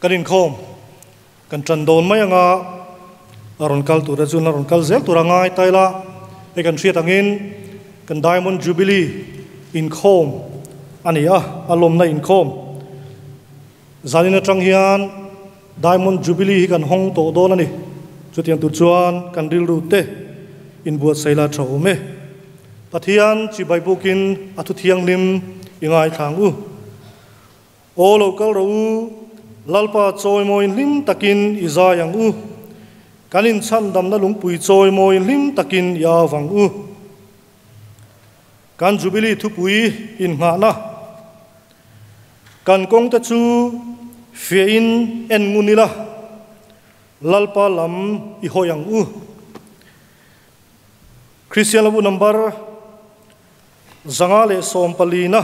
Kan inkhawm kan tan dawn mai anga a rawn kal tura chuan a rawn kal zel tura ngai ta ila hei kan hriat angin kan Diamond Jubilee inkhawm a ni a, a lawmna inkhawm zanin atang hian Diamond Jubilee hi kan hawng tawh dawn a ni. Chutiang tur chuan kan rilru te inbuatsaih la tha awm e. Pathian chibai bukin a thu thianghlim i ngaithlang u. Aw lo kal rawh u, Lalpa chawimawiin hlim takin i zai ang u. Kan inchhandamna lungpui chawimawiin hlim takin i au vang u. Kan Jubilee thupui innghahna, kan kawngte chu fiahin en ngun ila, Lalpa lam i hawi ang u. Kristian Labu number 514-na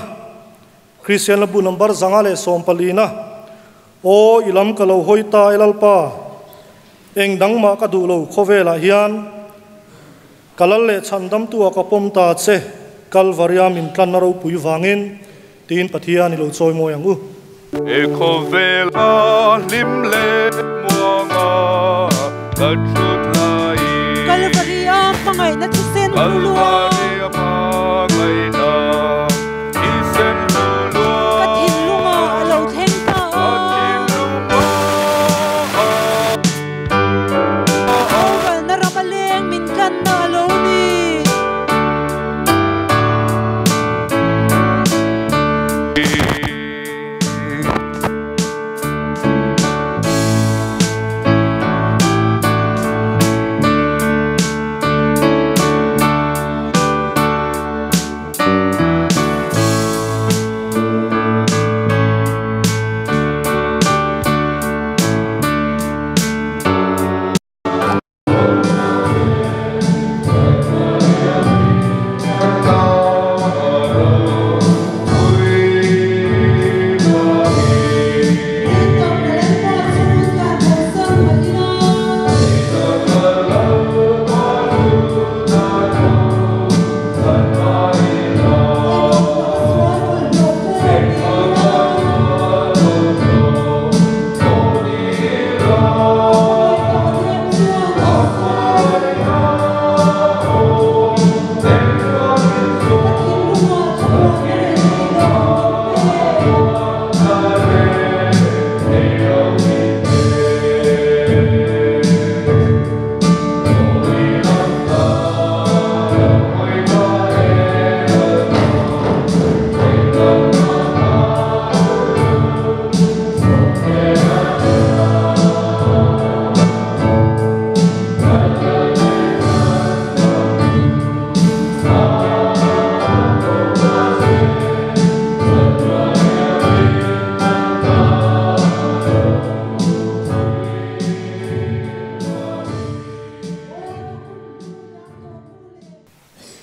Kristian Labu number 514-na Aw i lam ka lo hawi ta e Lalpa, eng dang mah ka duh lo khawvelah hian ka lal leh chhandamtu ah ka pawm ta che, Kalvaria min tlanna ropui vangin tiin Pathian i lo chawi mawi ang u. He khawvela hlim leh muanga ka thut laiin. Kalvaria hmangaihna thisen hlu lua. Kalvaria hmangaihna thisen hlu lua. Ka thinlunga a lo thleng ta a. Ka thinlunga a. Boralna ram a leng min tlanna a lo ni.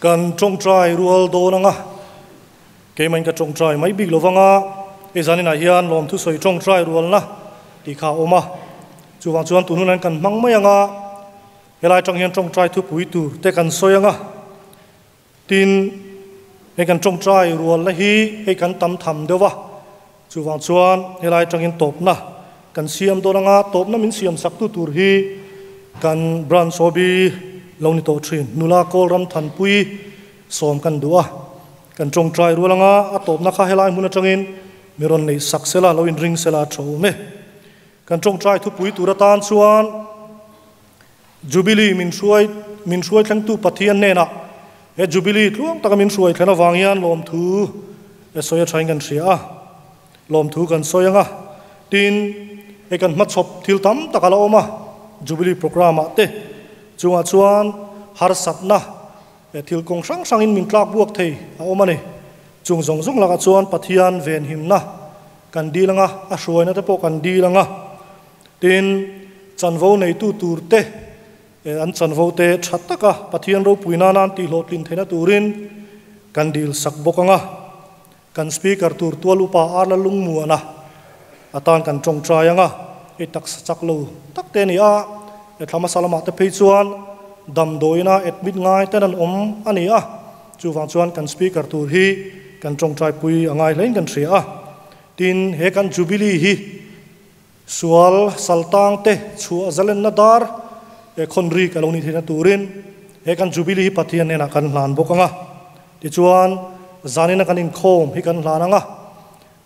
Kan tawngtai rual dawn anga, keimahin ka tawngtai mai bik lo vanga, hei zaninah hian lawmthu sawi tawngtai rualna tih kha a awm a, chuvang chuan tun hunah hian kan hmang mai anga, helai atang hian tawngtai thupui tur te kan sawi anga, tin hei kan tawngtai rualna hi hei kan tam tham deuh va, chuvang chuan helai atangin tawpna kan siam dawn anga, tawpna min siam sak tu tur hi kan branch OB lo ni tawh thin, nula Kawlram Thanpui sawm kan duh a, kan tawngtai rual anga a tawpna kha helai hmun atangin mi rawn neih sak sela, lo inring sela a tha awm e. Kan tawngtai thupui tur atan chuan Jubilee min hruai min hruai thlengtu Pathian hnenah he Jubilee tluang taka min hruai thlen avang hian lawmthu e sawi a thain kan hria a, lawmthu kan sawi anga tin hei kan hmachhawp thil tam tak a la awm a, Jubilee programme ah te chungah chuan harsatna e thil kawng hrang hrangin min tlak buak thei a awm a ni. Chung zawng zawng lakah chuan Pathian venhimna kan dil anga, a hruaina te pawh kan dil anga. Tin, chanvo neitu turte an chanvo te tha taka Pathian ropui nana an tihhlawhtlin theihna turin kan dil sak bawk ang a. Kan Speaker tur tual upa Arla Lungmuana atan kan tawngtai ang a, hei taksa chak lo tak te a ni a, he thla hmasa lamah te phei chuan damdawiina admit ngai ten an awm a ni a, chuvang chuan kan Speaker tur hi kan tawngtaipui a ngai hlein kan hria a. Tin, he kan Jubilee hi. Sual saltang te chhuah zalenna dar e khawn rik a lo nih theihna turin he kan Jubilee hi Pathian hnenah kan hlan bawk ang a. Tichuan, zanina kan inkhawm hi kan hlan ang a,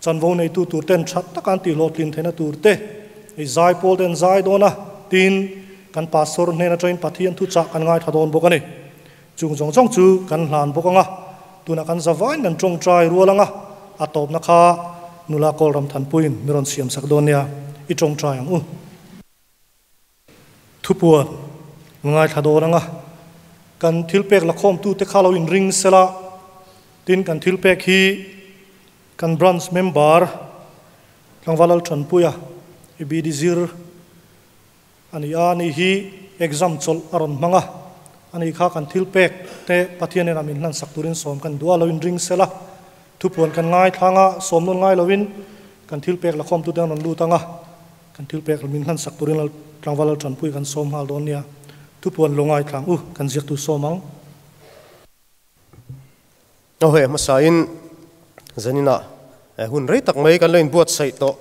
chanvo neitu tur ten that taka an tihhlawhtlin theihna tur te hei zai pawl te an zai dawn a, tin, kan Pastor hnen atangin Pathian thuchah kan ngaithla dawn bawk a ni. Chung zawng zawng chu kan hlan bawk ang a, tunah kan zavain kan tawngtai rual ang a, a tawpna kha nula Kawlram Thanpuiin mi rawn siam sak dawn nia, i tawngtai ang u. Thupuan ngaithla dawn ang a, kan thilpek lakhawmtute kha lo inring sela, tin kan thilpek hi kan branch member Tlangval Lalthanpuia i BD zir A ni a, ni hi exam chawlh a rawn hmang a, a ni kha kan thil pek te Pathian nen ah min hlan sak turin sawm kan duh a, lo inring sel a, thupuan kan ngaithlang a, sawm nawn ngai loin kan thil pek lakhawm tute an rawn lut ang a, kan thil pek min hlan sak turin tlangval Laltanpui kan sawm nghal dawn nia, thupuan lo ngaithlang u, kan ziaktu sawm ang. Aw hei hmasain zaninah hun rei tak mai kan lo inbuatsaih tawh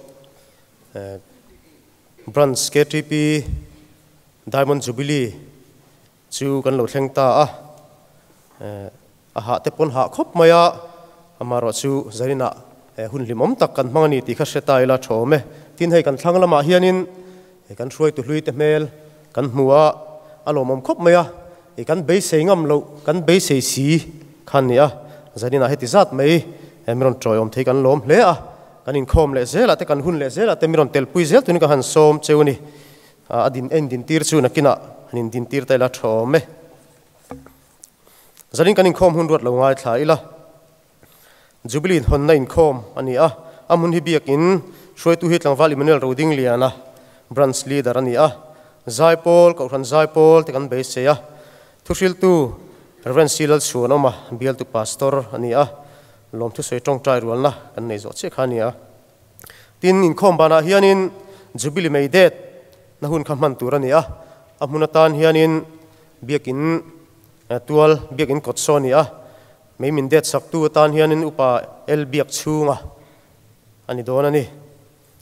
Branch KTP Diamond Jubilee chu kan lo thleng ta a, a hah te pawn hah khawp mai a, amaherawh chu zaninah hun hlimawm tak kan hmang a ni tih kha hre ta ila tha awm e. Tin hei kan thlang lamah hianin kan hruaitu hlui te hmel kan hmu a, a lawmawm khawp mai a. I kan beisei ngam loh, kan beisei si khan ni a, zaninah heti zat mai mi rawn tawiawm thei kan lawm hle a, kan inkhawm leh zelah te, kan hun leh zelah te mi rawn telpui zel turin ka han sawm cheu a ni. A din en dintir chu nakinah han indintir ta ila tha awm e. Zanin kan inkhawm hun ruat lo ngaithla ila, Jubilee hawnna inkhawm a ni a, a hmun hi biakin hruaitu hi tlangval Emmanuel Rodingliana, Branch Leader a ni a, Zaipawl, Kohhran Zaipawl te kan beisei a, thuhriltu Rev. C. Lalchhuanawma, bialtu Pastor a ni a, lawmthusawi tawngtai rualna kan nei zawh chiah kha a ni a. Tin, inkhawm banah hianin Jubilee May det na hun kha hman tur a ni a, a hmun atan hianin biakin tual, biakin kawt saw a ni a, Mei min det saktu atan hianin Upa El Biak chhunga a ni dawn a ni.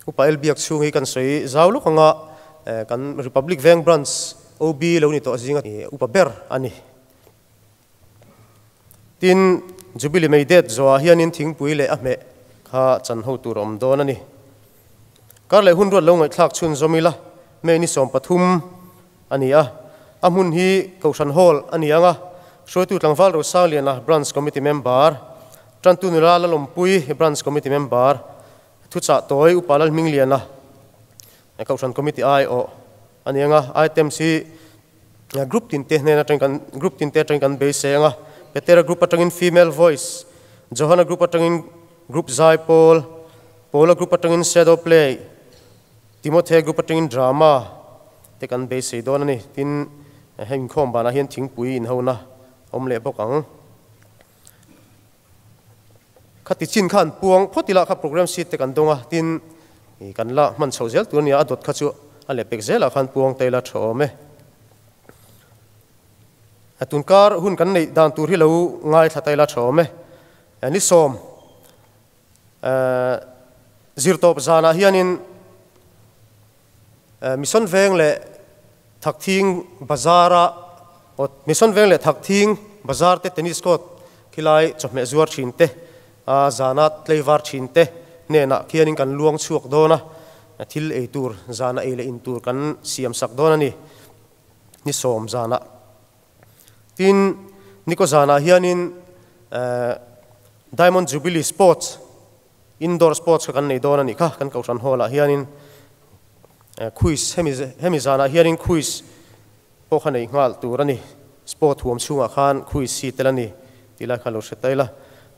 Upa El Biak chhung hi kan sawi zau lawk anga kan Republic Veng Branch OB lo ni tawh zinga upa ber a ni. Tin, Jubilee mei det zawhah hianin thingpui leh a hmeh kha chan ho tur a awm dawn a ni. Kar leh hun ruat lo ngaihthlak chhunzawm ila May ni 13 a ni a, a hmun hi Kohhran Hall a ni ang a, hruaitu tlangval Rosangliana Branch Committee Member, Tantu Nula Lalawmpui Branch Committee Member, Thuchah Tawi Upa Lalhmingliana Kohhran Committee aiawh a ni ang a, items hi Group tinte hnen atangin kan Group tinte atangin kan beisei ang a, Petera Group atangin Female Voice, Johana Group atangin Group Zaipawl, Paula Group atangin Shadow Play, Timothy Group atangin Drama te kan beisei dawn a ni. Tin, heng inkhawm banah hian thingpui inhona awm leh bawk ang. Khati chin kha an puang phawt ila kha program sheet te kan dawng a, tin kan la hman chhoh zel tur a nia, a dawt kha chu a leh pek zelah khan puang ta ila tha awm e. Tunkar hun kan neih dan tur hi lo ngaithla ta ila tha awm e. Ni sawm zirtawp zanah hianin Mission Veng leh Thakthing Bazar-a Mission Veng leh Thakthing Bazar te tennis court khilai chawhmeh zuar thin te, a zana tleivar thin te hnenah khianin kan luang chhuak dawn a, thil ei tur zana ei leh in tur kan siam sak dawn a ni, ni sawm zanah. Tin, Niko zanah hianin Diamond Jubilee Sports Indoor sports kha kan nei dawn a nih kha, kan Kohhran Hall ah hianin quiz hemi hemi zanah hianin quiz pawh kha nei nghal tur a ni, sport huam chhungah khan quiz hi tel a ni tih lai kha lo hre ta ila.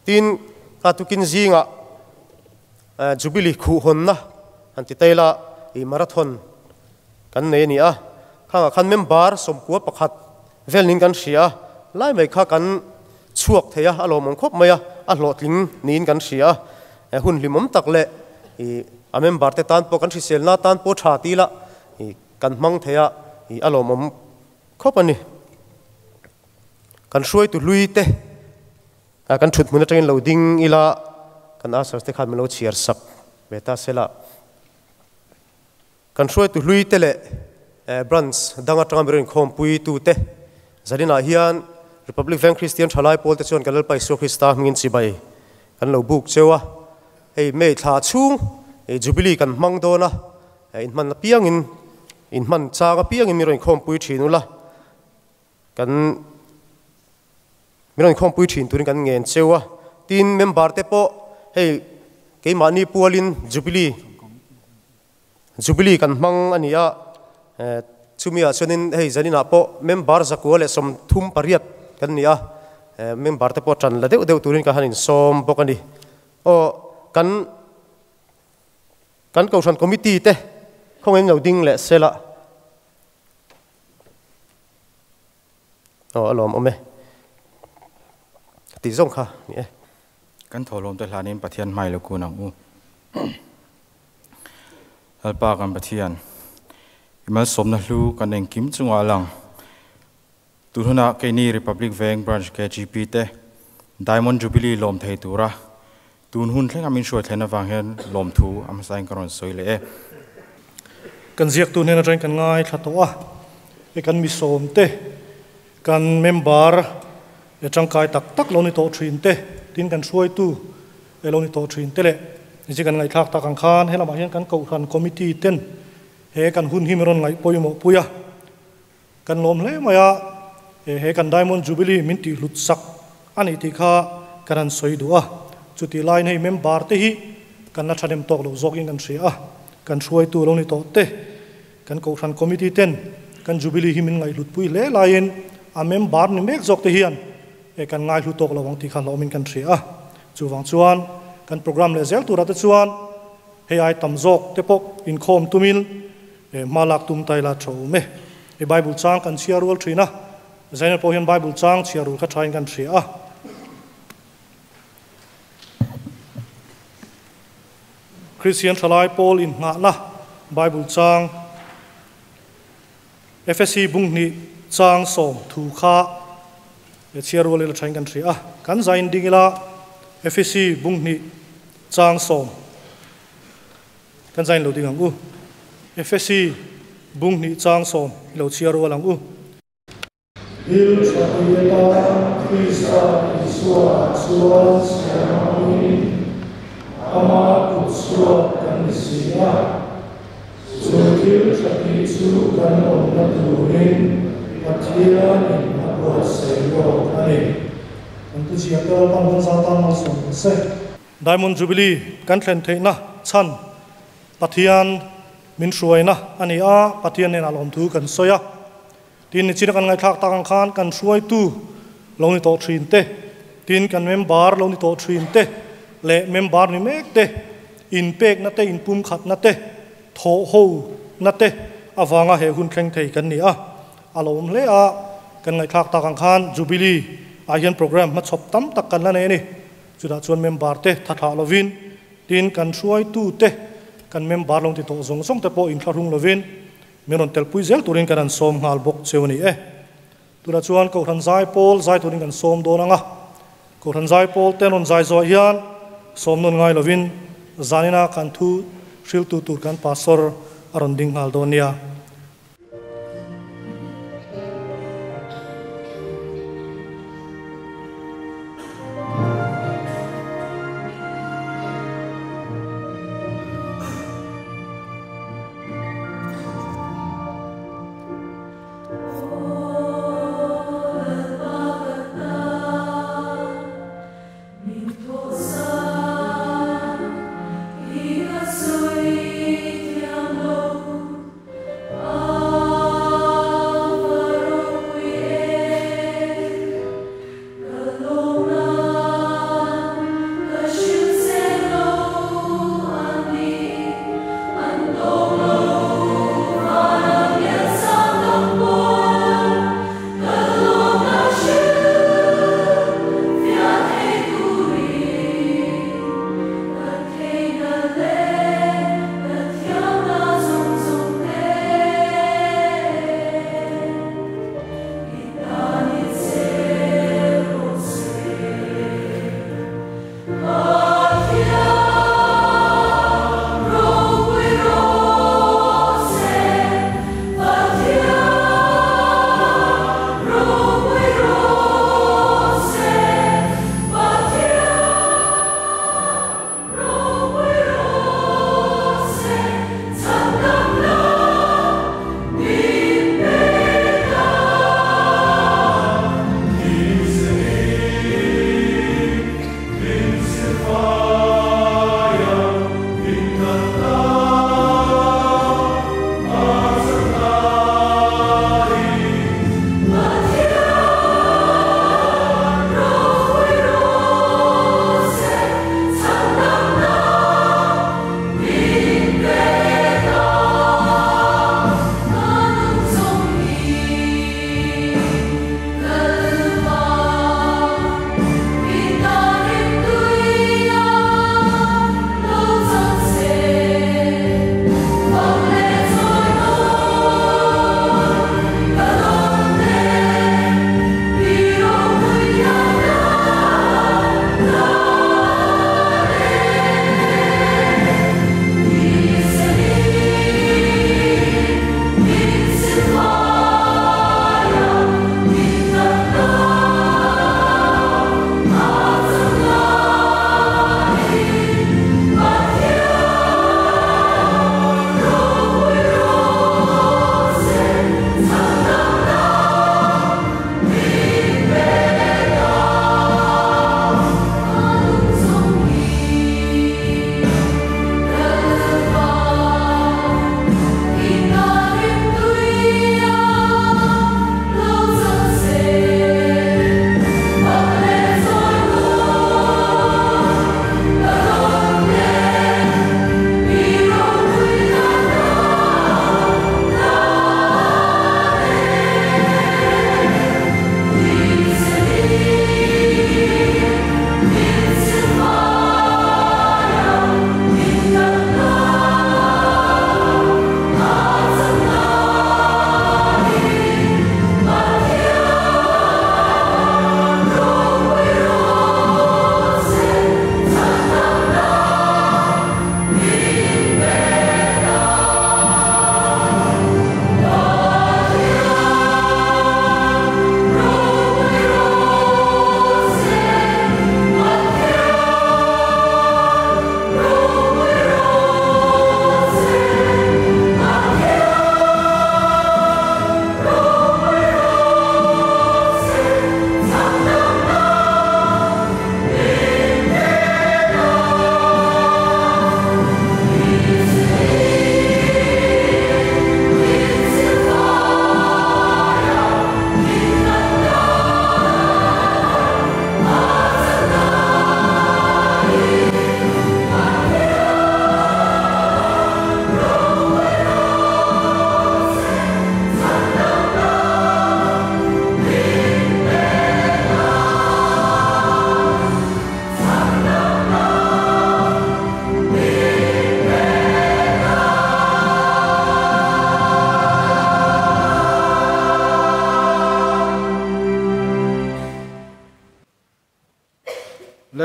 Tin, kha tukin zingah Jubilee khuhhawnna han ti ta ila ih marathon kan nei a ni a, khangah khan member 11 vel niin kan hria a, lai mai kha kan chhuak thei a, a lawmawm khawp mai a, a hlawhtling niin kan hria a, hun hlimawm tak leh ih a member te tan pawh kan hriselna tan pawh tha ti ila ih kan hmang thei a, ih a lawmawm khawp a ni. Kan hruaitu hlui te kan thut hmun atangin lo ding ila kan ushers te khan min lo chhiar sak ve ta sela. Kan hruaitu hlui te leh branch dang atanga mi rawn inkhawmpui tu te zaninah hian Republic Veng Kristian Thalai Pawl te chuan kan Lalpa Isua Krista hmingin chibai kan lo buk cheu a. Hei May thla chhung Jubilee kan hmang dawn a, inhman apiangin inhman chang apiangin mi rawn inkhawmpui thin ula kan Min rawn khawmpui thin turin kan ngen cheu a, tin member te pawh hei keimahni pualin Jubilee Jubilee kan hmang a ni a, chumi ah chuanin hei zaninah pawh member 138 kan ni a, member te pawh tan la deuh deuh turin ka han insawm bawk a ni. Aw kan kan Kohhran Committee te khawngaih in lo ding leh sela. Aw a lawm awm e. Tih zawng kha ni e. Kan thawhlawm te hlanin Pathian hmai lo kun ang u. Lalpa kan Pathian, i malsawmna hlu kan engkim chungah a lang. Tun hunah keini Republic Veng Branch KGP te Diamond Jubilee lawm thei tura tun hun thlenga min hruai thlen avang hian lawmthu a hmasain ka rawn sawi leh e. Kan ziaktu hnen atangin kan ngaithla tawh a, e kan misawm te, kan member e tangkai tak tak lo ni tawh thin te, tin kan hruaitu e lo ni tawh thin te leh nichi kan ngaihthlak tak ang khan helamah hian kan kohhran committee ten he kan hun hi min rawn ngaih pawimawh pui a, Kan lawm hle mai a, he kan Diamond Jubilee min tih hlut sak a nih tih kha kan han sawi duh a. Chutih laiin hei member te hi kan la thahnem tawk lo zawkin kan hria a, kan hruaitu lo ni tawh te, kan Kohhran Committee ten kan Jubilee hi min ngaihhlutpui hle laiin a member ni mek zawk te hian kan ngaihlu tawk lo ang tih kha hlawmin kan hria a. Chuvang chuan kan program leh zel turah te chuan hei ai tam zawk te pawh inkhawm tumin He hma lak tum tai la tha awm e. He Bible chang kan chhiar rual thin a, Zaina pawh hian Bible chang chhiar rul kha thain kan hria a. Kristian thalai pawl inngahna Bible chang Efesi bunghnih chang sawm thu kha he chhiar rual ila thain kan hria a. Kan zain ding ila Efesi bunghnih chang sawm. Kan zain lo ding ang u. Efesi bung hnih chang sawm i lo chhiar rual ang u. Thil tha ti atan Krista Isua chuan siam angin Ama kut chhuak kan ni si a. Chu thil tha ti chu kan awmna turin Pathianin a buatsaih lawk a ni. Kan pu ziah te Lalpan kan za tan malsawm se. Diamond Jubilee kan thlen theihna chhan Pathian min hruaina a ni a, Pathian hnenah lawmthu kan sawi a. Tin, nichina kan ngaihthlak tak ang khan kan hruaitu lo ni tawh thin te, tin kan member lo ni tawh thin te leh member ni mek te inpekna te, inpumkhatna te, thawhhona te avanga he hun thleng thei kan ni a. A lo awm hle a, kan ngaihthlak tak ang khan Jubilee ah hian program hmachhawp tam tak kan la nei a ni. Chutah chuan member te tha thlah lovin, tin kan hruaitu te, kan member lo ti tawh zawng zawng te pawh inthlahrung lovin min rawn telpui zel turin kan han sawm nghal bawk cheu a ni e. Tunah chuan Kohhran zai pawl zai turin kan sawm dawn ang a, Kohhran zai pawl te an rawn zai zawh hian sawm nawn ngai lovin zanina kan thu hriltu tur kan Pastor a rawn ding nghal dawn nia.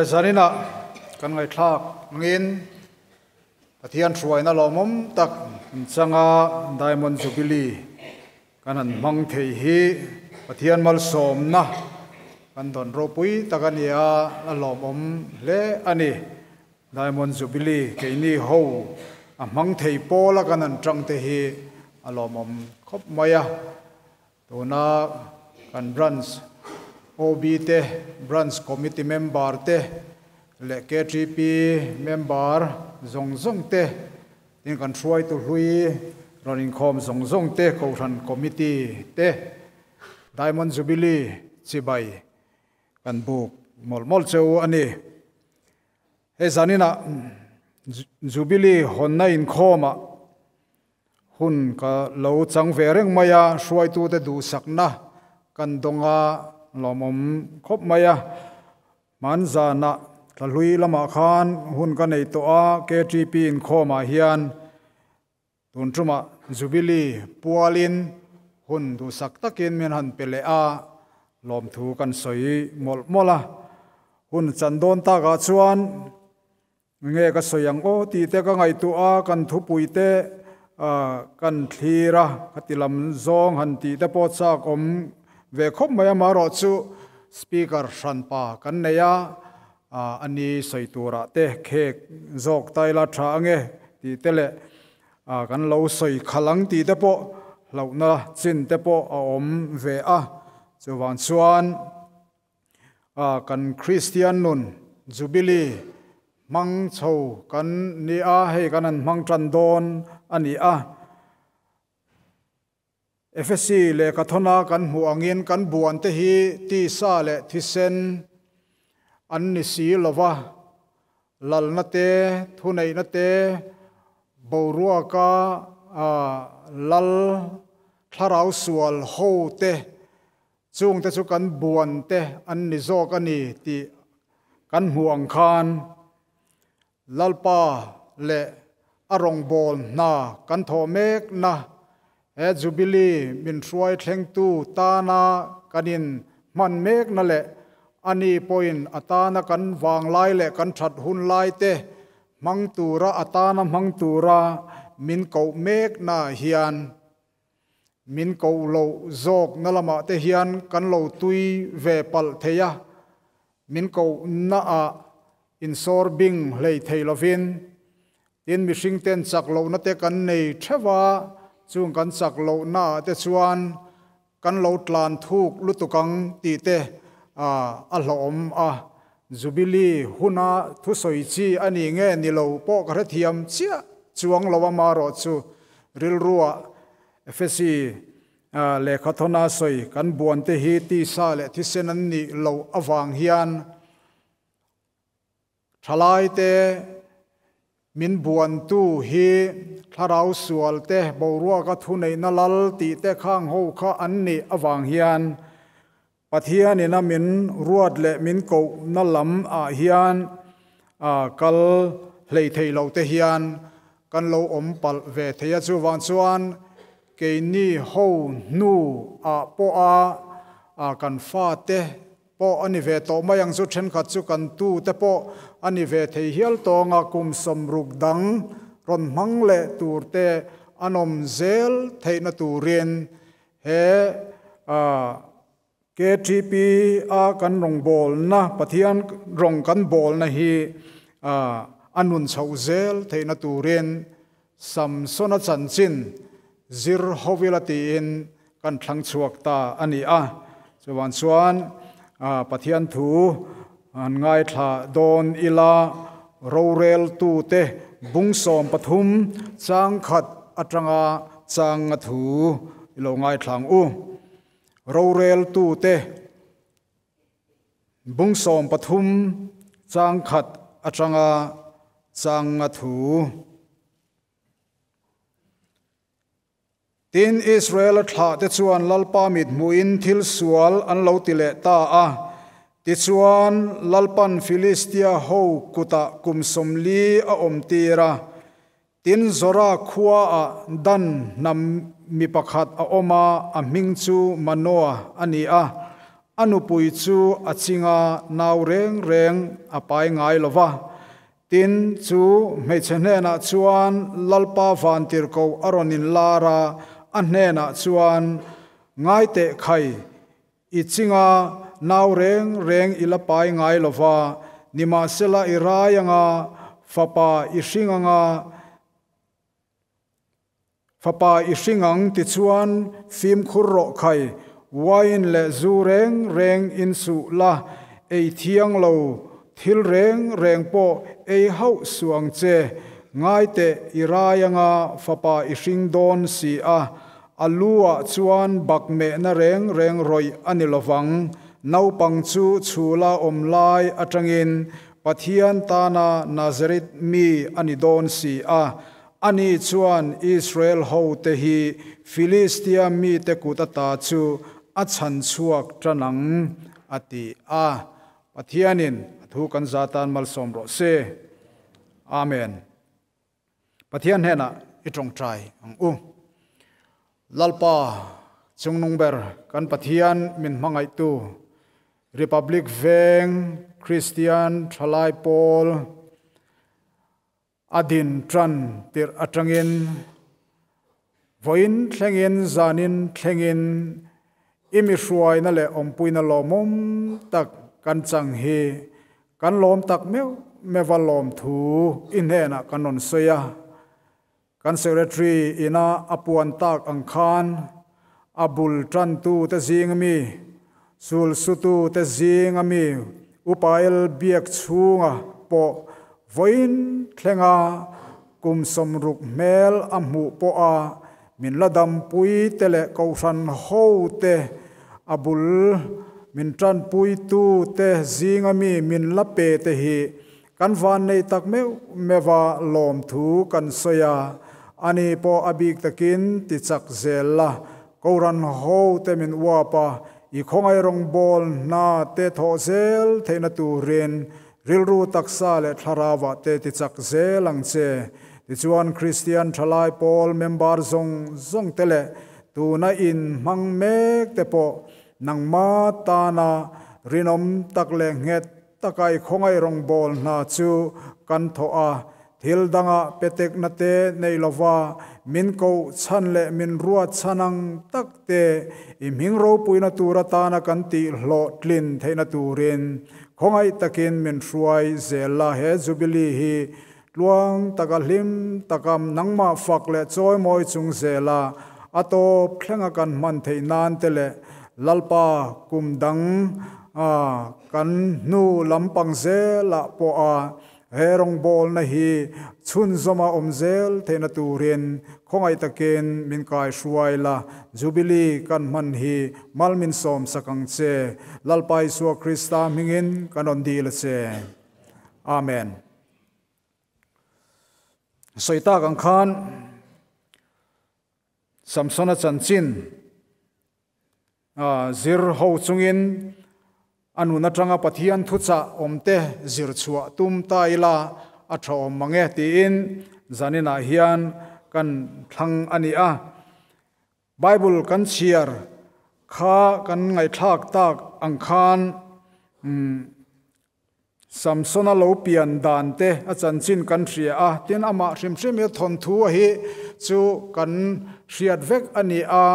Zanina kan ngaihthlak angin Pathian hruaina lawmawm tak an changa Diamond Jubilee kan han hmang thei hi Pathian malsawmna kan dawn ropui tak a ni a, a lawmawm hle a ni. Diamond Jubilee keini ho a hmang thei pawla kan han tang te hi a lawmawm khawp mai a. Tuna kan Branch OB te, Branch Committee member te leh KTP member zawng zawng te, tin kan hruaitu hlui rawn inkhawm zawng zawng te, Kohhran Committee te, Diamond Jubilee chibai kan buk mawlh mawlh cheu a ni. Hei zaninah Jubilee hawnna inkhawmah hun ka lo chang ve reng mai a, hruaitute duhsakna kan dawng a, lawmawm khawp mai a. Hmanzanah thlahlui lamah khan hun ka nei tawh a, KTP inkhawmah hian Tun ṭumah Jubilee pualin hun duhsak takin min han pe leh a, lawmthu kan sawi mawlh mawlh a. Hun chan dawn takah chuan nge ka sawi ang aw tih te ka ngaihtuah a, kan thupui te kan thlir a, khati lam zawng han tih te pawh chak awm ve khawp mai a, amaherawhchu Speaker hranpa kan nei a, A ni sawi turah te khek zawk ta ila tha ange tih te leh kan lo sawi khalh ang tih te pawh hlauhna chin te pawh a awm ve a. Chuvang chuan kan Kristian nun Jubilee hmang chho kan ni a, hei kan han hmang tan dawn a ni a. Efesi lehkhathawna kan hmuh angin kan buante hi tisa leh thisen an ni si lo va, lalna te, thuneihna te, boruaka lal thlarau sual ho te, chungte chu kan buante an ni zawk a ni tih kan hmuh ang khan Lalpa leh a rawngbâwl hna kan thawh mêkna he Jubilee min hruai thlengtu tâna kan in hman mêkna leh ani pawhin a tâna kan vânglai leh kan ṭhat hun laite hmang tûra a tâna hmang tûra min koh mêkna hian min koh loh zâwkna lamah te hian kan lo tui ve palh thei a. Min kohnaah insawr bing hlei thei lovin, tin mihring ten chak lohna te kan nei theuh a, chung kan chak lohnaah te chuan kan lo tlan thuk lutuk ang tih te a hlawhawm a. Jubilee huna thusawi chi a ni nge ni lo pawh ka hrethiam chiah chuang lo a, marawhchu rilruah Efesi Lehkhathawna sawi kan buante hi tisa leh thisen an nih loh avang hian thalaite min buantu hi thlarau sualte boruaka thuneihna lal tih te khang ho kha an nih avang hian Pathianin a min ruat leh min kohna lam ah hian kal hlei thei lo te hian kan lo awm palh ve thei a, chuvang chuan keini ho hnu ah pawh a kan fate pawh a ni ve tawh mai ang chu, thenkhat chu kan tu te pawh a ni ve thei hial tawng a, kum 60 dang rawn hmang leh tur te an awm zel theihna turin he KTP a kan rawngbawlna, Pathian rawng kan bawlna hi a nun chhoh zel theihna turin Samsona chanchin zir hovila tiin kan thlang chhuak ta a ni a. Chuvang chuan Pathian thu han ngaithla dawn ila, roreltute bung 13 chang khat atanga changa thu i lo ngaithla ang u. Roreltute bung 13 chang khat atanga changa thu. Tin Israel thlah te chuan Lalpa mit hmuin thil sual an lo ti leh ta a. Tichuan Lalpan Filistia ho kuta kum 40 a awm tir a. Tin Zora khua a Dan hnam mi pakhat a awm a, a hming chu Manoa a ni a. A nupui chu a chinga nau reng reng a pai ngai lova. Tin, chu hmeichhe hnenah chuan Lalpa vantirhkoh a rawn inlar a, a hnenah chuan, Ngai teh khai, i chinga nau reng reng i la pai ngai lova, nimahsela i rai anga fapa i hring anga, Fapa i hring ang tichuan fimkhur rawh khai, wine leh zu reng reng in suh la, ei thiang lo thil reng reng pawh ei hauh suh ang che, ngai teh i rai anga fapa i hring dawn si a, a lu ah chuan bak mehna reng reng rawih a ni lovang, naupang chu chhula awm lai atangin Pathian tana Nazareth mi a ni dawn si a, Ani chuan Israel hote hi Filistia mite kut ata chu a chhan chhuak tan ang, a ti a. Pathianin a thu kan za tan malsawm rawh se. Amen. Pathian hnenah i tawngtai ang u. Lalpa Chungnung ber kan Pathian min hmangaihtu, Republic Veng Kristian Thalai Pawl, A din tan tirh atangin vawiin thlengin zanin thlengin i mi hruaina leh awmpuina lawmawm tak kan chang hi kan lawm tak meuh meuh a lawmthu i hnenah kan rawn sawi a. Kan Secretary ina a puan tak ang khan a bul tantu te zing ami, sul sutu te zing ami Upael biak chhunga pawh vawiin thlenga kum 60 hmel a hmuh pawha min la dampui te leh kohhran ho te a bul min tanpuitu te zinga mi min la pe te hi Kan van nei tak meuh meuh a lawmthu kan sawi a, ani pawh a bik takin ti chak zel la, Koran ho te min uap a, i khawngaih rawngbawl hna te thawh zel theihna turin rilru taksa leh thlarauah te ti chak zel ang che. Tichuan Kristian thalai pawl member zawng zawng te leh tuna in hmang mek te pawh nangma tana rinawm tak leh nghet Taka i khawngaih rawngbawl hna chu kan thawh a, thil dangah petekna te nei lova min koh chhan leh min ruat chhan ang tak te i hming ropuina tur atana kan tih hlawhtlin theihna turin khawngaih takin min hruai zel la. He Jubilee hi tluang taka hlim taka nangmah fak leh chawimawi chung zela a tawp thlenga kan hman theih nan te leh Lalpa kum dang Kan hnu lampang zelah pawha he rawngbawlna hi chhunzawma awm zel theihna turin khawngaih takin min kaihruai la, Jubilee kan hman hi mal min sawmsak ang che. Lalpa Isua Krista hmingin kan rawn dil a che. Amen. Sawi tak ang khan Samsona chanchin Zir ho chungin a nun atanga Pathian thuchah awmte zir chhuah tum ta ila a tha awm mang e tiin zaninah hian kan thlang a ni a. Bible kan chhiar kha kan ngaihthlak tak ang khan Samsona lo pian dan te a chanchin kan hria a, tin amah hrim hrim hi thawnthu a hi chu kan hriat vek a ni a,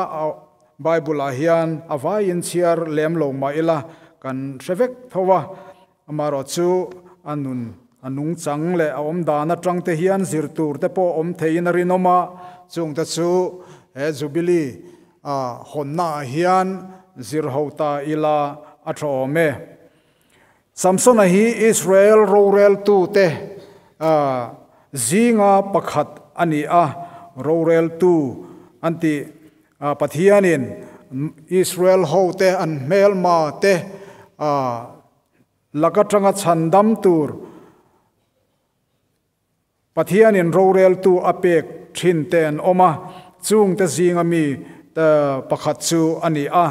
Bible ah hian a vaiin chhiar lem lo mah ila kan hre vek tho a, amaherawh chu a nun a nungchang leh a awm dan atang te hian zir tur te pawh awm theiin a rinawm a, chung te chu he Jubilee a hawnna ah hian zir ho ta ila a tha awm e. Samsona hi Israel roreltute zinga pakhat a ni a, roreltu an tih Pathianin Israel hote an hmelma te lak atanga chhandam tur Pathianin roreltu a pek thin te an awm a, chungte zinga mi pakhat chu a ni a.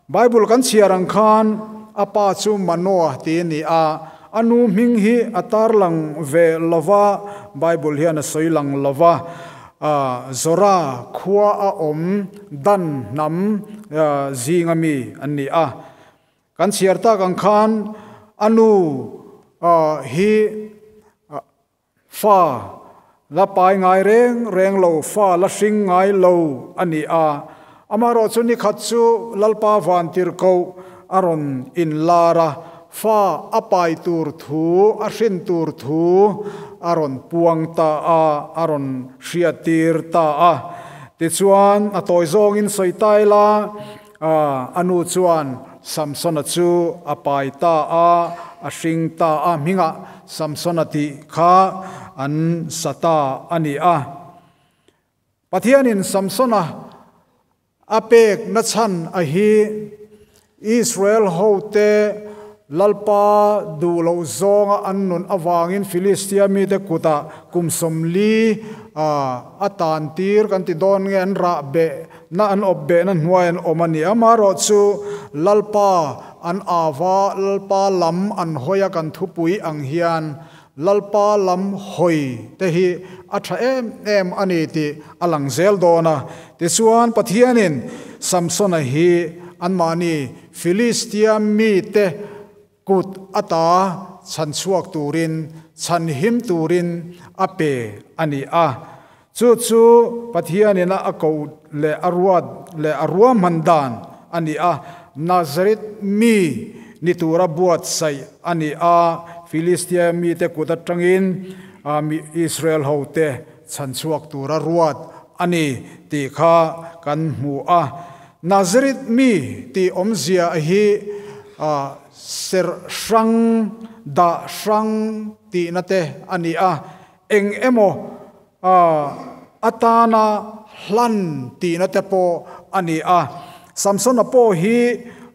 Bible kan chhiar ang khan a pa chu Manoah ti a ni a, a nu hming hi a tarlang ve lo va, Bible hian a sawi lang lo va. Zora khua a awm Dan hnam zinga mi an ni a. Kan chhiar tak ang khan a nu hi fa la pai ngai reng reng lo, fa la hring ngai lo a ni a. Amaherawhchu ni khat chu Lalpa Vantirhkoh a rawn inlar a, fa a pai tur thu, a hrin tur thu a rawn puang ta a, a rawn hriattir ta a. Tichuan, a tawi zawngin sawi ta ila, A nu chuan Samsona chu a pai ta a, a hring ta a, hmingah Samsona tih kha an sa ta a ni a. Pathianin Samsona a pek nachhan a hi Israel hote Lalpa duh loh zawnga an nun avangin Filistia mite kutah kum 40 a tan tir kan ti dawn nge an rah beh na an awp behna hnuai an awm a ni. Amaherawh chu Lalpa an ava, Lalpa lam an hawi a kan thupui ang hian Lalpa lam hawi te hi a tha em em a ni tih a lang zel dawn a. Tichuan Pathianin Samsona hi anmahni Filistia mite kut ata chhan chhuak turin, chhan him turin a pe a ni a. Chu chu Pathianin a koh leh a ruat leh a ruahman dan a ni a. Nazareth mi ni tura buatsaih a ni a, Filistia mite kut atangin Israel hote chhan chhuak tura ruat a ni tih kha kan hmu a. Nazareth mi tih awmzia hi serh hrang, dah hrang tihna te a ni a, eng emaw atana hlan tihna te pawh a ni a. Samsona pawh hi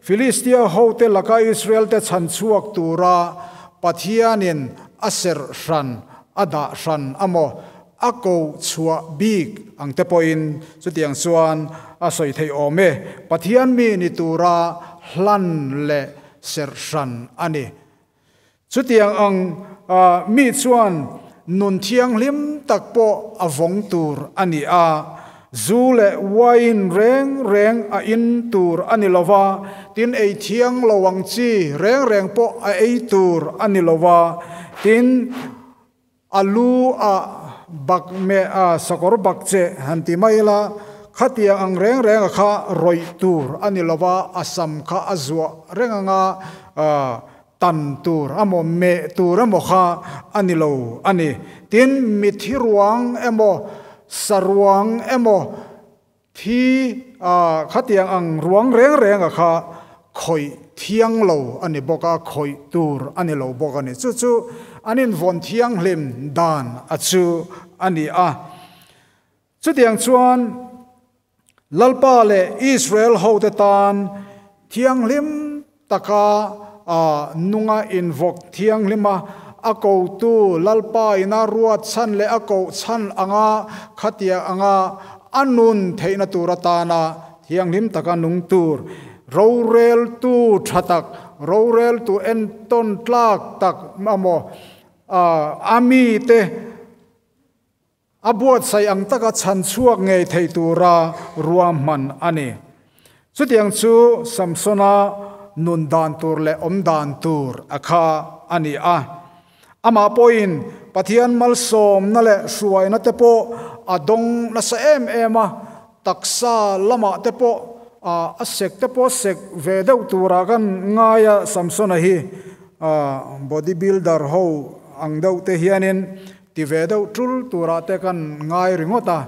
Filistia hote laka Israelte chhan chhuak tura Pathianin a serh hran, a dah hran a maw? A ko chhuah bik ang te pawhin chutiang chuan a sawi theih awm e. Pathian mi ni tura hlan leh serh hran a ni. Chutiang ang mi chuan nun thianghlim tak pawh a vawng tur a ni a. Zu leh wine reng reng a in tur a ni lo va, tin ei thiang lo ang chi reng reng pawh a ei tur a ni lo va, tin A lu a bak meh a sakawr bak che han ti mai ila, khatiang ang reng reng a kha rawih tur a ni lova, a sam kha a zuah reng anga tan tur emaw meh tur emaw kha a ni lo a ni. Tin, mithi ruang emaw saruang emaw Thi khatiang ang ruang reng reng a kha khawih thiang lo a ni bawk a, khawih tur a ni lo bawk a ni. Chu chu an invawn thianghlim dan a chu a ni a. Chutiang chuan Lalpa leh Israel hote tan thianghlim taka nunga invawk thianghlim a, a kotu Lalpa ina ruat chhan leh a koh chhan anga khatiang anga a nun theihna tur atana thianghlim taka nung tur roreltu tha tak, roreltu entawn tlak tak emaw a mite A buatsaih ang taka chhan chhuak ngei thei tura ruahman a ni. Chutiang chu Samsona nun dan tur leh awm dan tur a kha a ni a. Amah pawhin Pathian malsawmna leh hruaina te pawh a dawng nasa em em a, taksa lamah te pawh a sek te pawh sek ve deuh turah kan ngai a, Samsona hi body builder ho ang deuh te hianin Ti ve deuh tul turah te kan ngai ringawt a,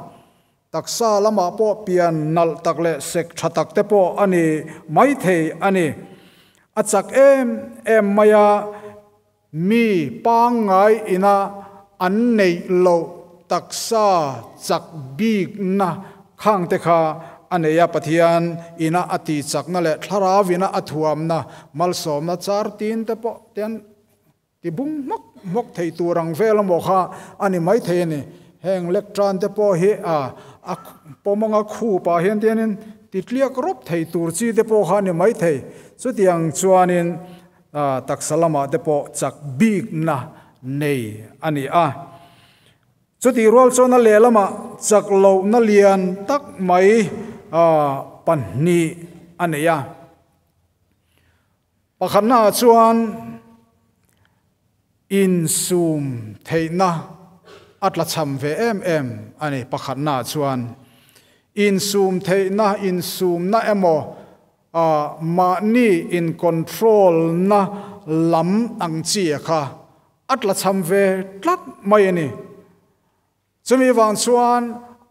taksa lamah pawh pian nalh tak leh sek tha tak te pawh a ni maithei a ni. A chak em em mai a, mi pangngai ina an neih loh taksa chak bikna khang te kha a nei a, Pathian ina a ti chakna leh thlarau ina a thuamna malsawmna char tin te pawh te an Ti bung hmawk hmawk thei tur ang vel amaw kha a ni maithei a ni. Heng lectern te pawh hi a a pawmanga khupah hian tianin ti tliak rawp thei tur chi te pawh kha a ni maithei. Chutiang chuanin taksa lamah te pawh chak bikna nei a ni a. Chutih rual chuan a lehlamah chak lohna lian tak mai 2 a nei a. Pakhatna chuan insum theihna a tla cham ve em em a ni. Pakhatna chuan insum theihna, insumna emaw mahni in control na lam ang chi kha a tla cham ve tlat mai a ni. Chumi wang chuan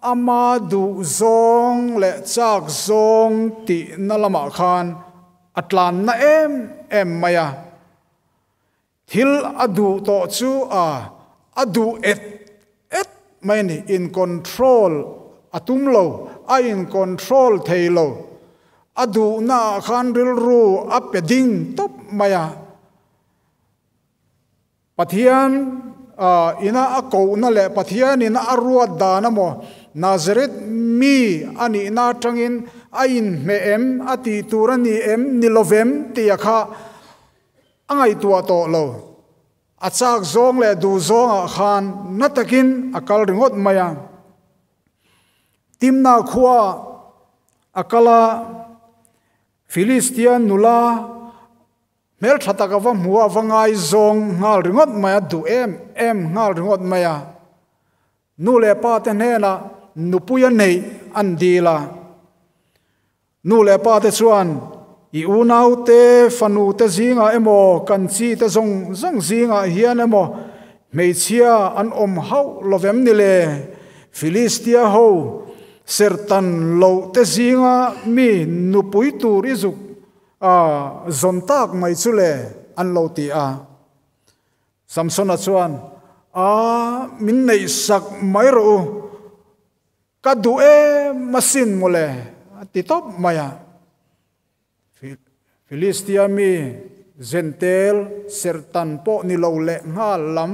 ama du zong le chak zong ti na lama khan atlan na em em maya. Thil adu to chu a adu et et mai ni. In control atum lo, a in control thei lo, adu na khan ril ru a peding top maya. Pathian ina a ko na le Pathian ina a ruat da na mo Nazareth mi ani na tangin a in me em ati turani em nilovem ti akha angai tua to lo. A chak zong le du zong a khan na takin akal ringot maya. Timna khuwa akala Philistian nula mel thataka wa muwa wangai zong ngal ringot maya du em em ngal ringot maya. Nu le pa te hne na nupuya nei an dila. Nu le pa te chuan i unau te fanu te zinga emo kan chi te zong zong zinga hian emo meichia an om hau lovem ni le. Philistia ho sertan lo te zinga mi nupui tur izuk a zontak mai chule an lo ti a. Samson a chuan a min nei sak mai ro ka du e masin mole ti top maya. Philistia mi Zentel sertan po ni lo le nga lam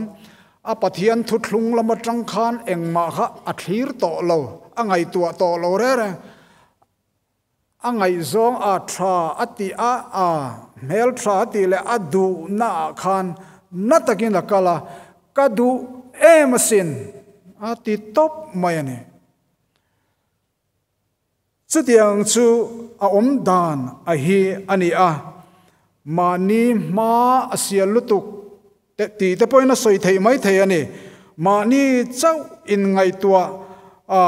a Pathian thu thlung lama tang khan engma kha a thlir to lo a ngai tua to lo re re a ngai zong a tha ati a a mel tha ti le a du na khan na takin akala ka du em sin a ti top mai ani. Chutiang chu a om dan a hi ani a mani ma asia lutuk te ti te poina soi thei mai thei ani. Mani chau in ngai tua a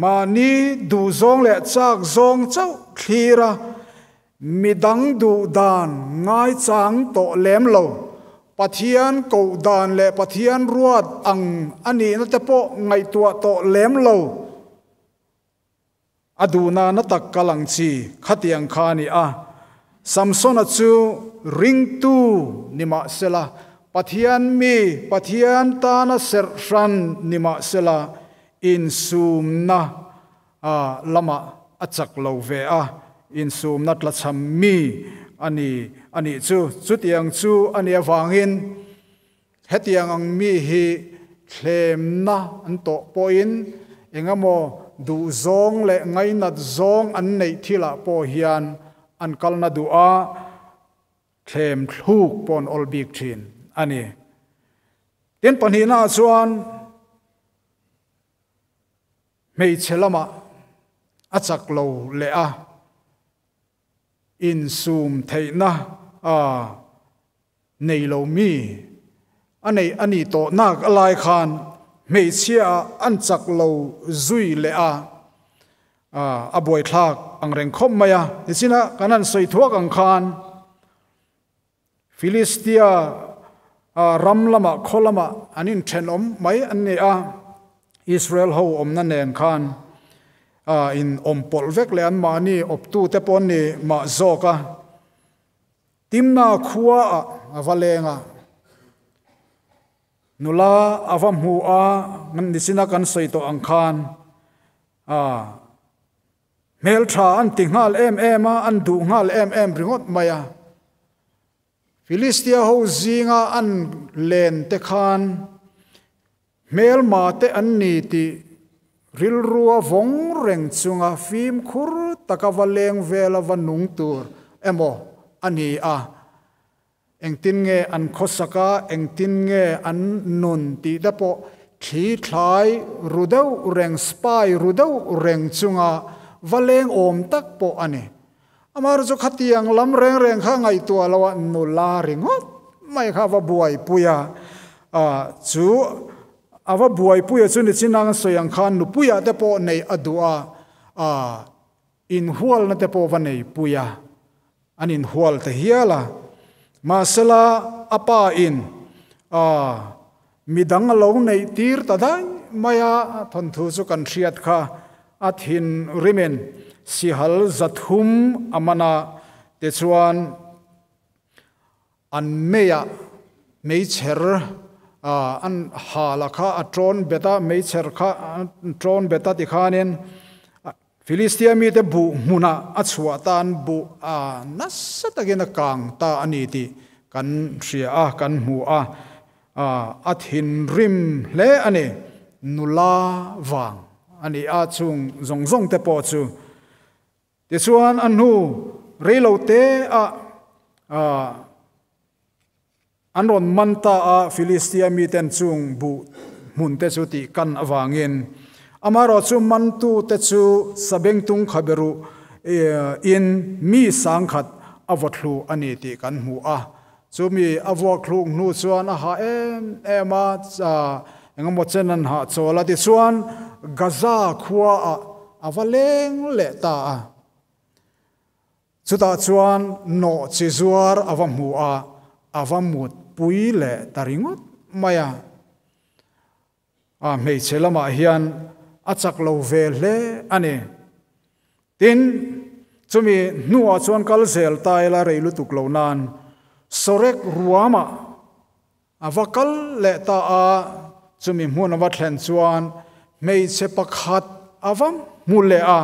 mani du zong le chak zong chau thlira midang du dan ngai chang to lem lo. Pathian ko dan le Pathian ruat ang ani na te po ngai tua to lem lo. Aduna na tak kalang chi khatiang khani a. Samson chu ring tu nima sela Pathian mi Pathian ta na ser ran nima sela in sum na a lama achak lo ve a in sum na tla cham mi ani ani chu chutiang chu ani awangin hetiang ang mi hi thlem na an to poin engamo du zong le ngai nat zong an nei thila po hian an kalna du a thlem thluk pon ol bik thin ani. Tin pani na chuan mei chelama achak lo le a in sum theina a nei lo mi anei ani to nak alai khan mei chia an chak lo zui le a a boi thlak ang reng khom maya nichina kanan soi thuak ang khan Philistia ram lama kholama anin thenom mai an ni a Israel ho om na nen khan in om pol vek le an mani op tu te pon ni ma zoka timna khuwa awalenga nula awam hu a man nisina kan soi to ang khan a mel tha an ti ngal em em a an du ngal em em ringot maya Philistia ho zinga an len te khan mel ma te an ni ti ril rua vong reng chunga fim khur takawaleng vela vanung tur emo ani a engtin nge an khosaka engtin nge an nun ti da po thi thlai rudeu reng spy rudeu reng chunga waleng om tak po ani. Amar chu khatiang lam reng reng kha ngai tua lawa nula ringot mai kha va buai puya a chu awa buai puya chu ni chinang soyang khan nu puya te po nei adua a in hual na te po va nei puya an in hual te hiala masala apa in a midang lo nei tir ta dai maya thon thu chu kan thiat kha a thin rimen sihal zathum amana te chuan an meya meicher an hala kha a tron beta meicher kha tron beta ti khanin Philistia mi te bu hmuna a chhuah tan bu a nasa takin a kang ta ani ti kan hria a kan hmu a a thin rim hle ani nula wang ani a chung zong zong te pawh chu ti chuan an hnu reilo te a an rawn man ta a Philistia mi ten chung bu hmun te chu ti kan awangin amaro chu mantu te chu sabengtung khaberu in mi sangkhat awathlu ani ti kan hmu a chu mi awak thluk hnu chuan a ha em em a engemaw chen an ha chawla ti chuan Gaza khua a awaleng le ta a chuta chuan no chi zuar awa hmu a awa mut pui le taringot maya a hmeichhe lamah hian a chak lo ve hle ani tin chumi hnuah chuan kal zel taila rei lutuk lo nan sorek ruama awa kal le ta a chumi hmun awa thlen chuan hmeichhe pakhat awa hmu le a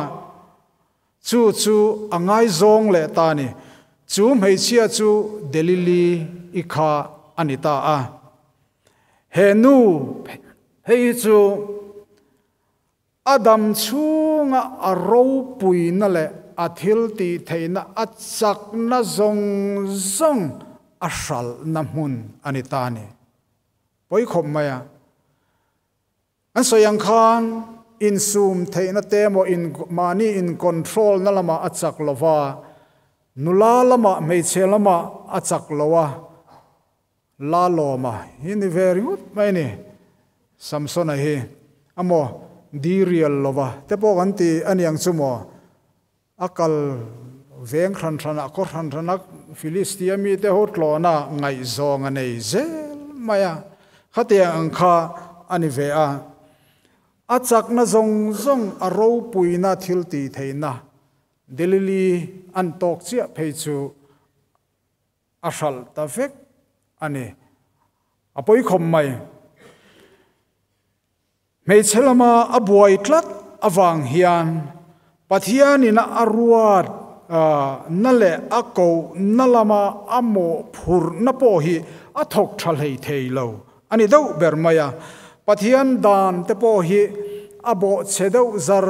chu chu angai zawng le ta ni chu hmeichhia chu Delili ikha ani ta a he nu hei chu Adam chunga a ro pui na le a thil ti theina a chak na zong zong a hral na hmun ani ta ni poi khop maya an soyang khan in sum theina te mo in mani in control na lama a chak lova nula lama hmeichhe lama a chak lowa la loma hi ni very good mai ni Samson a hi amo di real lova te pawh kan ti aniang chu maw akal veng hran hrana ko hran hrana Philistia mi te ho tlawna ngaih zawng a nei zel mai a khatiang ang kha ani ve a a chakna zawng zawng a ropuina thil ti theina Delili an tawk chiah phei chu a hral ta vek ani a pawi khawm mai hmeichhe lama a buai tlat awang hian Pathianin a ruat na le a ko na lama a mawh phur na pawh hi a thawk tha hlei thei lo ani deuh ber mai a Pathian dan te pawh hi a bawh chhe deuh zar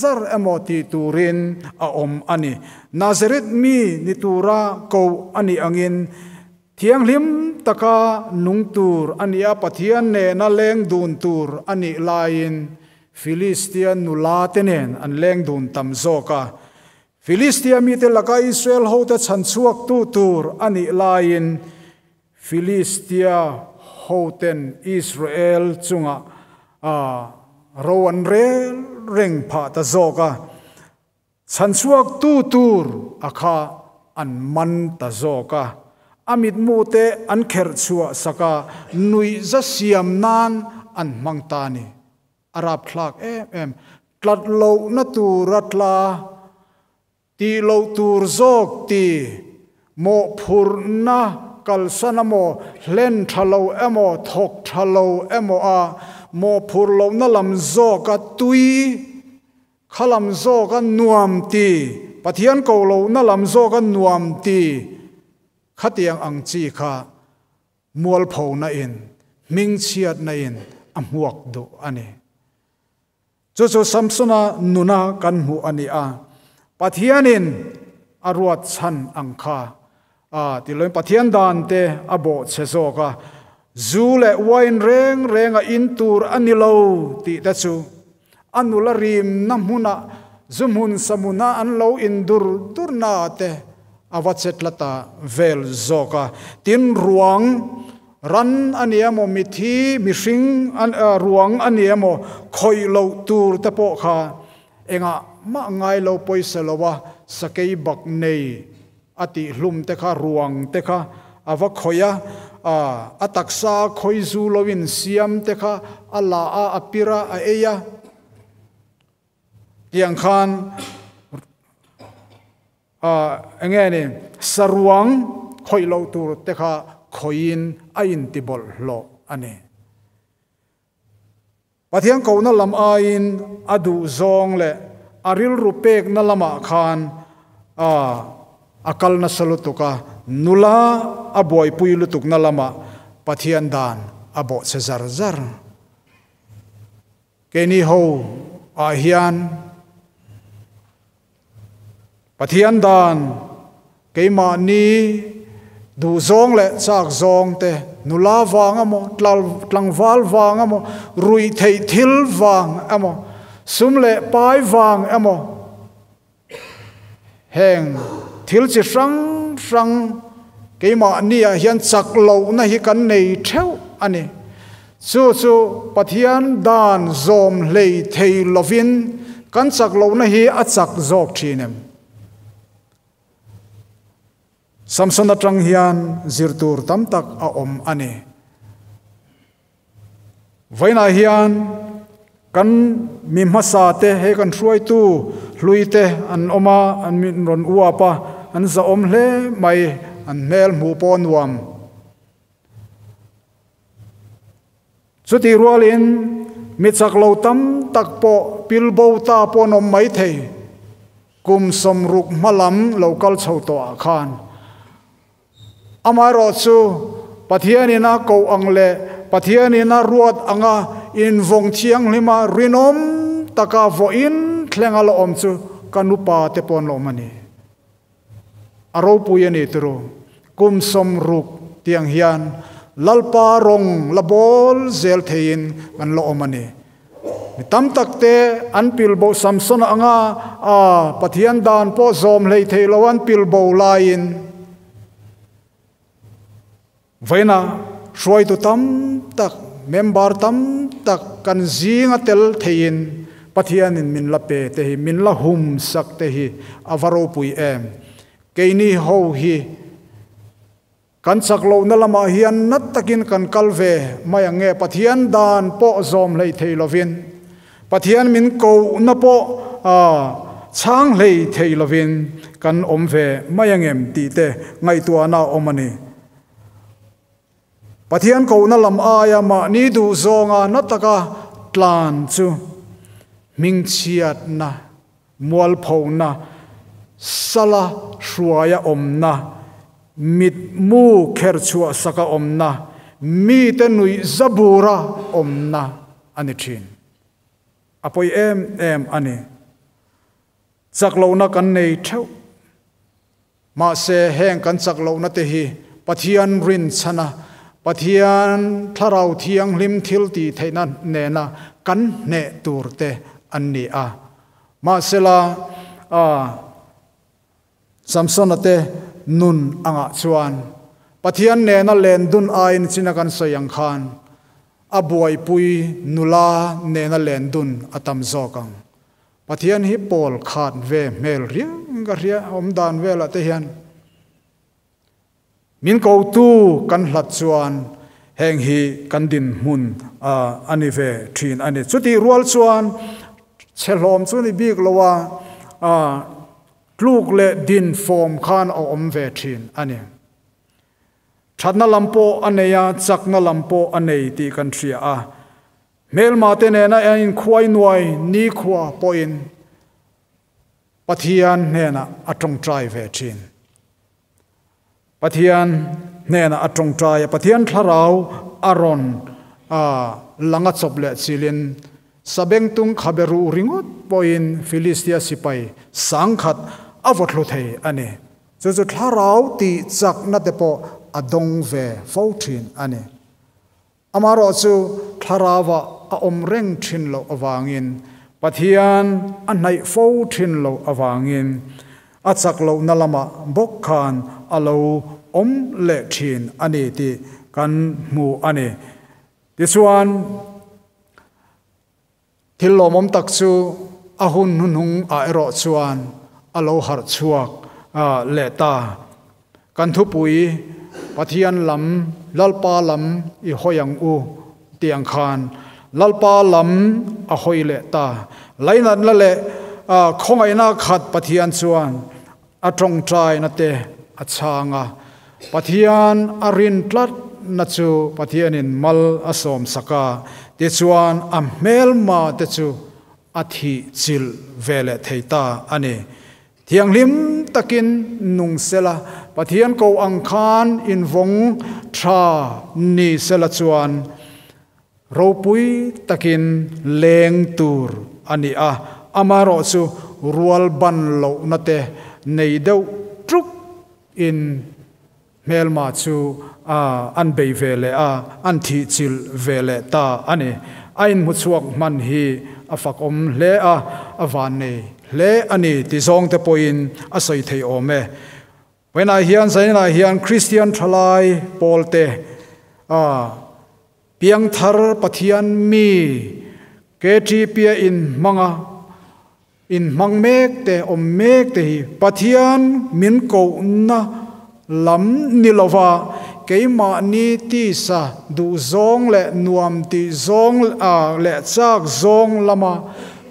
zar emaw ti turin a awm ani Nazareth mi ni tura ko ani angin thianghlim taka nung tur ani a Pathian nena leng dun tur ani laiin Philistia nula te nen an leng dun tam zawk a Philistia mi te laka Israel ho te chhan chhuak tu tur ani laiin Philistia ho ten Israel chunga a ro an rel reng pha ta zawk a chhan chhuak tu tur a kha an man ta zawk a amit mu te an kher chhuah saka nui za siam nan an hmang ta ni arab thlak em em tlat lo na tur a tla ti lo tur zawk ti mawh phur na kalsan emaw hlen tha lo emaw thawk tha lo emaw a mawh phur lo na lam zawk a tui kha lam zawk a nuam ti Pathian ko lo na lam zawk a nuam ti khatiang ang chi kha mual pho na in hming chhiat na in a hmuak duh ani chu chu Samsona nuna kan hmu ani a Pathianin a ruat chhan ang kha a tiloin Pathian dan te a bawh chhe zawk a zu leh wine reng reng a in tur ani lo tih te chu a nula rim na hmuna Zumun samuna an lo indur durna te awa chetlata vel zoka tin ruang ran aniamo mithi mihring an ruang aniamo khoi lo tur te po kha enga ma ngai lo poisa lowa sakei bak nei ati hlum te kha ruang te kha awa khoya ataksa khoi zu lovin siam te kha ala a apira a eya tiang khan enge ni saruang khoi lo tur te kha khoin a in ti bol lo ani Pathian ko na lam a in adu zong le aril rupek na lama khan akal na salutuka nula aboi pui lutuk na lama Pathian dan abo che zar zar keni ho a hian Pathian dan keima ni du zong le chak zong te nula wang amo tlangwal wang amo rui thei thil wang amo sum le pai wang amo heng thil chi rang rang keima ni a hian chak lo na hi kan nei theu ani chu chu Pathian dan zom hlei thei lovin kan chak lo na hi a chak zok thinem Samson atang hian zirtur tam tak a om ani vaina hian kan mi hmasa te he kan hruai tu hlui te an oma an min ron uapa an za om hle mai an hmel hmu paw nuam chuti rualin mi chak lo tam tak pawh pilbo ta pawn awm mai thei kum sawmruk hmalam lo kal chho tawh ah khan amaro chu Pathianina ko ang le Pathianina ruat anga in vong thiang hlima rinom taka vo in thlenga lo om chu kanupa te pon lo mani aro pui ani turu kum som ruk tiang hian lalpa rong labol zel thein kan lo omani mi tam tak te an pilbo Samson anga a Pathian dan po zom hlei thei lo an pilbo lain vaina hruai tu tam tak member tam tak kan zinga tel thein Pathianin min la pe te hi min la hum sak te hi avaro pui em keini ho hi kan chak lo na lama hian nat takin kan kalve mai ange Pathian dan po zom hlei thei lovin Pathian min ko na po a chang hlei thei lovin kan om ve mai angem ti te ngai tua na omani Pathian ko na lam aya ma ni du zonga na taka tlan chu ming chiat na mual pho na sala hruaya om na mit mu kher chua saka om na mi te nui zabura om na ani thin apoi em em ani chaklo na kan nei theu ma se heng kan chaklo na te hi Pathian rin chana Pathian tharau thiang hlim thil ti theina ne na kan ne tur te an ni a ma sela a Samson ate nun anga chuan Pathian ne na len dun ain china kan soyang khan abuai pui nula ne na len dun atam zokang Pathian hi pol khat ve mel riang ga ria om dan vela te hian min ko tu kan hlat chuan heng hi kan din mun a ani ve thin ani chuti rual chuan chelom chu ni bik lowa a tluk le din form khan a om ve thin ani thatna lampo aneya chakna lampo anei ti kan thria a mel ma te ne na in khuai nuai ni khua po in Pathian hne na atong trai ve thin Pathian hne na atong trai Pathian thlarau aron a langa chop le chilin sabeng tung khaberu ringot poin Philistia sipai sangkhat avothlu thei ani chu chu thlarau ti chak na te po adong ve fo thin ani amaro chu thlarawa a om reng thin lo awangin Pathian a hnaih fo thin lo awangin a chak lo na lama bawk khan a lo awm leh thin ani ti kan hmu ani. Tichuan thil lawmawm tak chu a hun hnuhnung a erawh chuan a lo harh chhuak leh ta. Kan thupui Pathian lam Lalpa lam i hawi ang u tiang khan Lalpa lam a hawi leh ta. Lainat na leh khawngaihna khat Pathian chuan a tawngtai na te a chhanga. Pathian a rin tlat na chu Pathianin mal a sawm saka. Tichuan a hmelma te chu a thi chil vele thei ta ani. Thianghlim takin nung sela Pathian ko ang khan in vong tha ni sela chuan ropui takin leng tur ani a. Amaro chu rual ban lo na te nei deuh truk in hmelma chu an bei vele a an thi chil vele ta ani. A in mu chuak man hi a fak om hle a awan nei hle ani ti zawng te pawhin a sawi thei awm e. Vawiinah hian zaninah hian Christian thalai pawl te piang thar Pathian mi KTP a in hmanga in hmang mek te awm mek te hi Pathian min kohna lam ni lova keimahni ti sa duh zawng leh nuam ti zawng leh chak zawng lama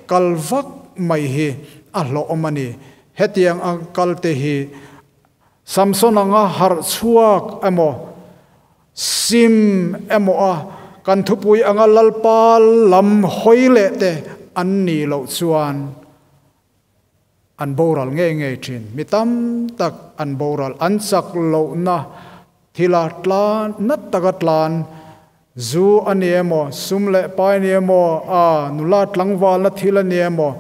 kal vak mai hi a hlawh awm ani. Hetiang ang kal te hi Samson anga harh chhuak emaw sim emaw a kan thupui anga Lalpa lam hawi leh te an ni loh chuan an boral nge nge thin. Mi tam tak an boral an chak lohna thila tlan nat taka tlan zu ani emaw sum leh pai ani emaw a nula tlangval na thil ani emaw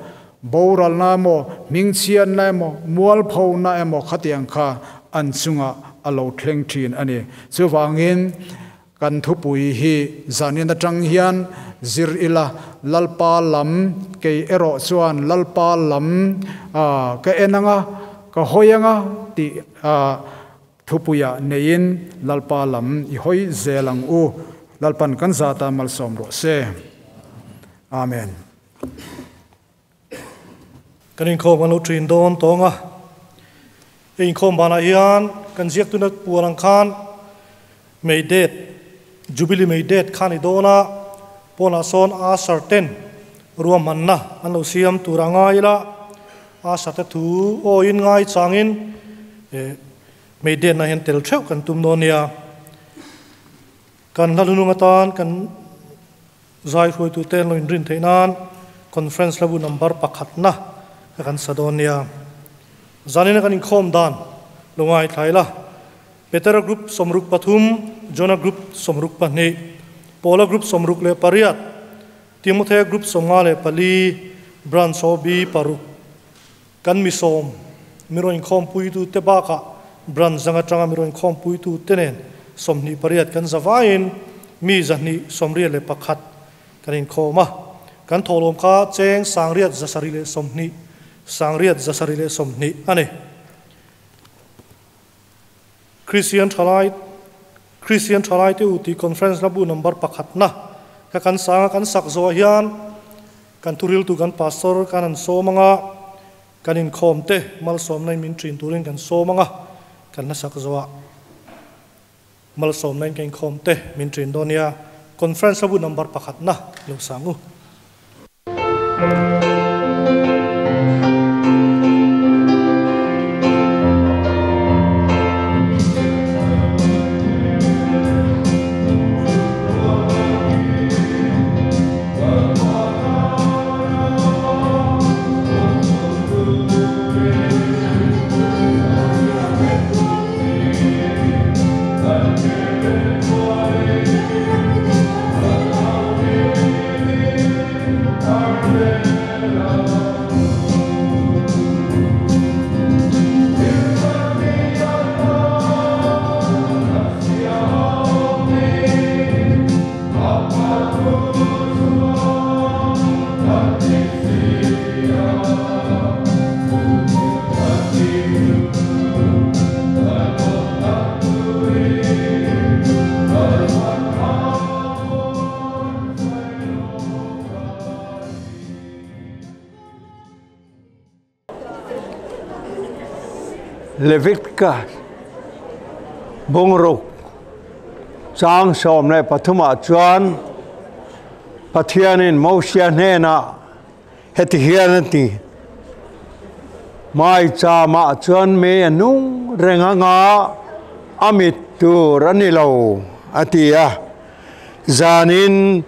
boral na emaw hmingchhiat na emaw mual pho na emaw khatiang kha an chunga a lo thleng thin ani. Chuwangin kan thupui hi zanin atang hian zir ila Lalpa lam kei erawh chuan Lalpa lam ka enanga ka hawianga ti thupuia neiin Lalpa lam i hawi zelang u. Lalpan kan zata malsawm rawh se. Amen. Kan inkhawm kan lo thin dawn tawnga. Inkhawm banah hian kan ziak tuna puan ang khan mei det Jubilee mei det khan i dawna pawnah sawn a sarten ruam manna an lo siam tur anga ila a sarte thu aw in ngai changin mei det na hian tel theuh kan tum dawn nia. Kan hla atan kan zai hruai tu ten lo in rin theih nan conference labu number pakhat na kan sa dawn nia. Zanina kan inkhawm dan lungai thlaila Petera group somruk pathum, Jona group somruk pahnih, Paula group somruk le pariat, Timothea group somnga le pali, branch OB paruk. Kan mi som miro inkhawm pui tu te baka branch zanga tanga miro inkhawm pui tu tenen somni pariat kan zawain mi zahni somria le pakhat kan inkhawma. Kan tholom kha cheng sangriat zasari le somni sangriat zasari le somni ani. Christian thalai te uti conference labu number pakhat na ka kan sanga kan sak zo hian kan thuril tu kan pastor kan an somanga kan in khom te mal som nai min trin turin kan somanga kan na sak zo mal som nai kan khom te min trin donia conference labu number pakhat na lo sangu. Thank you. Leviticus bungruk chang 13 ah chuan Pathianin Mosia hnenah heti hian a ti, Maichama chuan mei a nung reng anga a mit tur a ni lo, a ti a. Zanin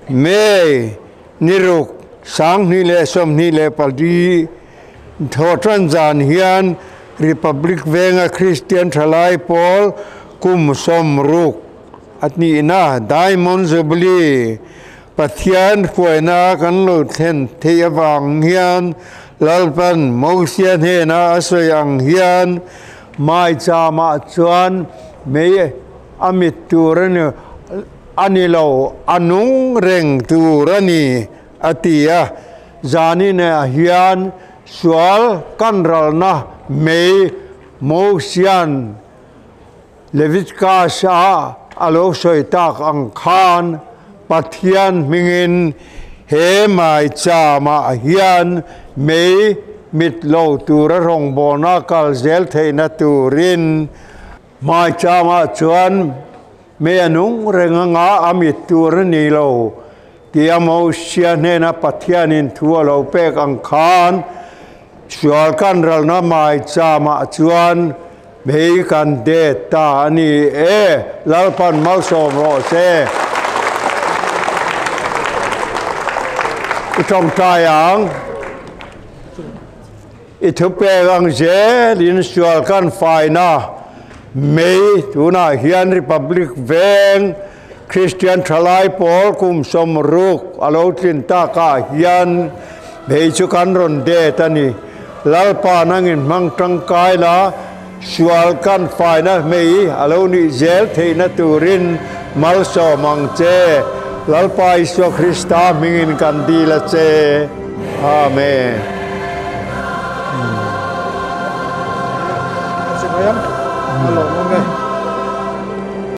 May ni ruk 2024 thawhtan zan hian Republic Venga Kristian Thalai Pawl kum 60 a nihna Diamond Jubilee Pathian hruaina kan lo thlen theih avang hian Lalpan Mosia hnena a sawi ang hian Maichama chuan mei a mit tur a ni a ni lo, a nung reng tur a ni, a ti a. Zaninah hian sual kan ralna mei Mosia'n Leviticus-a a lo sawi tak ang khan Pathian hmingin he maichama hian mei mit lo tura rawngbawlna kal zel theihna turin Maichama chuan mei a nung reng anga a mit tur a ni lo tia Mosia hnena Pathianin thu a lo pek ang khan sual kan ralna maichama chuan mei kan det ta a ni e, Lalpan malsawm rawh se. I tawngtai ang. I thupek ang zelin sual kan faina mei tunah hian Republic Veng Kristian Thalai Pawl kum 60 a lo tlin takah hian mei chu kan rawn det a ni. Lalpa nangin hmang tangkai la, sual kan faina mei a lo nih zel theihna turin malsawm ang che. Lalpa Isua Krista hmingin kan dil a che. Amen. A lawmawm.